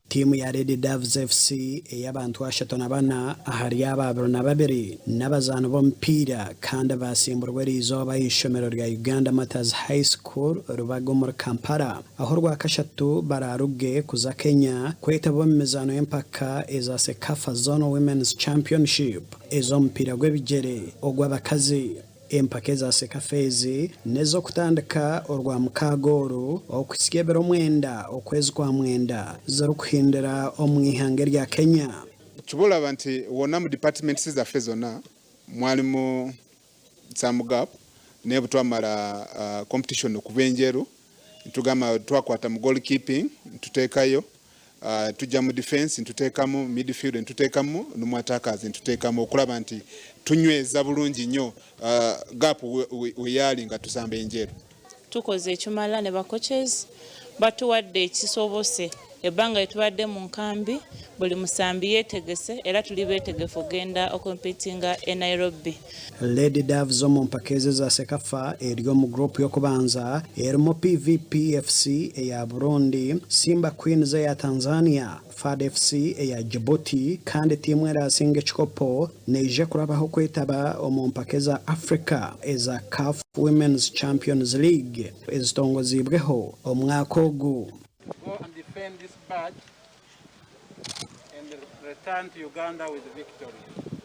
Tiimu ya Lady Doves FC ey'abantu 34 ahari abo 22 n'abazaani b'omupiira kandi baasimburwa eriizooba aha ishomero rya Uganda Martyrs High School Rubaga omuri Kampala ahu orwakashatu baraaruge kuza Kenya kwetaba omu mizaano y'empaka eza CECAFA Zonal Women's Championship ez'omupiira gw'ebigyere ogw'abakazi. Empaka eza CECAFA ezi n'ez'okutandika Orwamukaaga oru okuhitsya ebiro mwenda okwezi kwa mwenda zirikuhindira omu ihanga erya Kenya. Kyova olaba nti wonna mu departments zaffe zonna mwalimu some gap, naye bwe twamala competition okuva enjeru, ntugamba twakwata mu goalkeeping ntuteekayo, tujja mu defense ntuteekamu, midfield ntuteekamu, nomu attackers ntuteekamu, okulaba nti tunyweza bulungi nnyo gap we yaali nga tusamba enjeru. Tukoze ekimala ne ba coaches batuwadde ekisobose. Ebbanga lyetubadde mu nkambi, buli musambi yeetegese era tuli beetegefu okugenda okompitinga e Nairobi. Lady Doves omu mpaka ezo eza CECAFA eri omu guruupu y'okubanza erimu PVP FC eya Burundi, Simba Queens eya Tanzania, FAD FC eya Djibouti, kandi tiimu erasinga ekikopo neija kurabaho kwetaba omu mpaka eza Africa eza CAF Women's Champions League ezitongozibweho omwaka ogu. Go and defend this badge and return to Uganda with victory.